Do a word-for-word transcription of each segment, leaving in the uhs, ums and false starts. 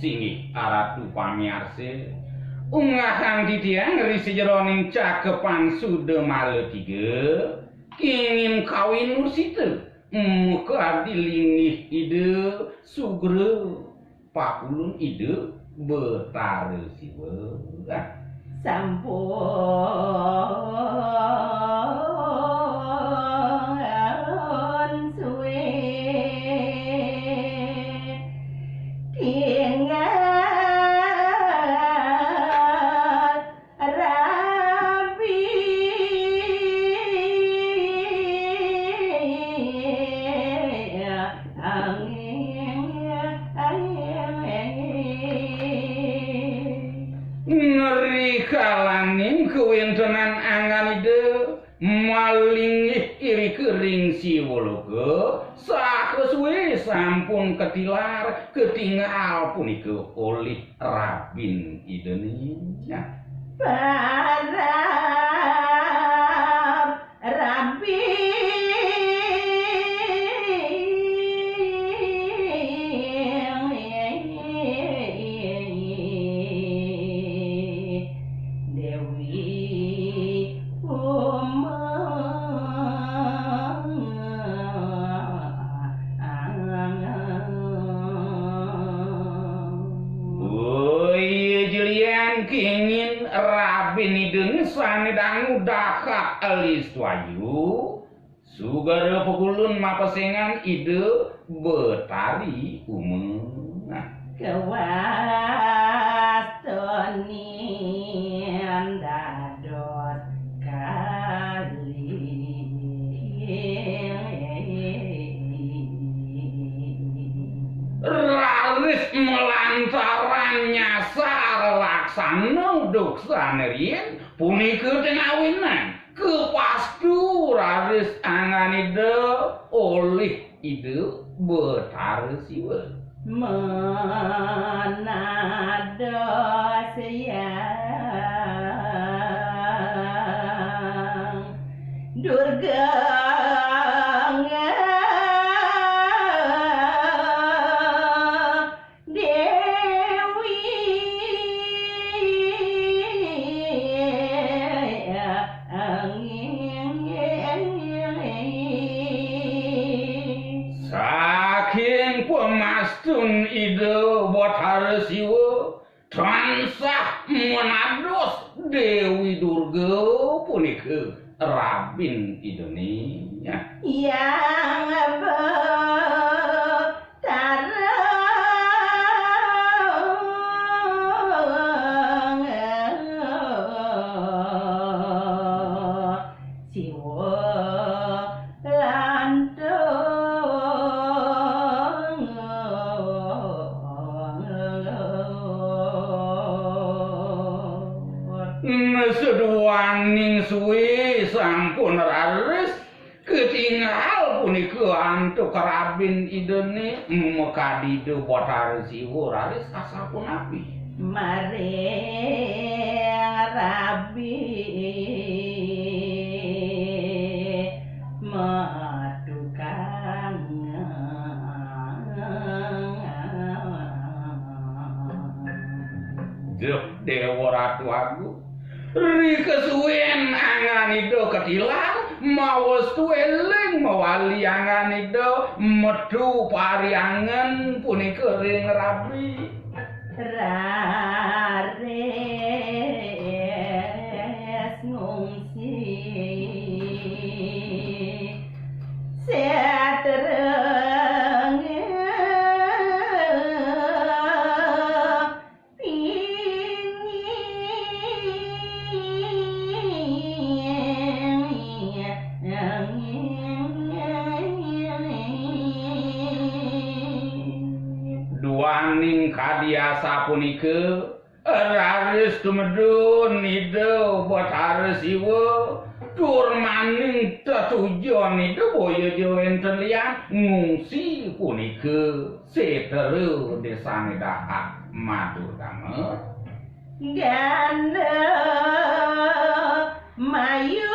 Inggih, Ratu pamiarsa, unggahang titiang ri sajeroning Cakepan Sudamala tiga, kengin kawin nursita, makadi linggih Ida sugra pakulun Ida Betara Siwa. Sampun suwe tinggal rabi. Ri kalaning kawentenan anggan Ida malinggih irika ring Siwaloka, saha suwe sampun katilar katingal punika olih rabin Idane. Parab rabi. Dewi Uma. Boya jelian kengin rabin Idane sane dangu dahat alis wayu, sugra pakulun mapesengan Ida Betari Uma. Kawastanin dados kalih. Raris malantaran nyasar laksana duksane riin, punika teng awinan kapastu raris anggan Ida olih Ida Betara Siwa. Menados Hyang Durga Dewi. Saking pamastun Ida Batara Siwa tansah menados Dewi Durga punika rabin Idane. Yang Betara Siwa lantur. Seduaning suwe sampun raris katingal punika antuk rabin Idane, makadi Ida Batara Siwa raris asapunapi? Maring rabi matukang. Duh, Dewa Ratu Agung. Ri kasuwen anggan Ida katilar, mawastu eling mawali anggan Ida metu pariangan punika ring rabi. Raris ngungsi setereng. Duaning kadi asapunika, raris tumedun Ida Batara Siwa, tur maning tetujon Ida boya ja wenten lian, ngungsi punika setera desane dahat matur damel. Ganda mayu.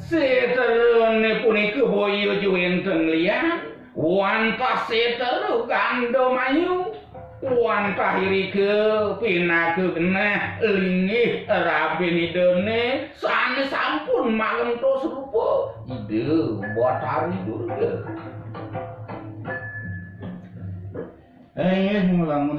Seterane punika boya ja wenten lian, wantah setera ganda mayu, wantah irika pinaka genah linggih rabin Idane sane sampun magentos rupa Ida Batari Durga. Eh, inggih, nglangun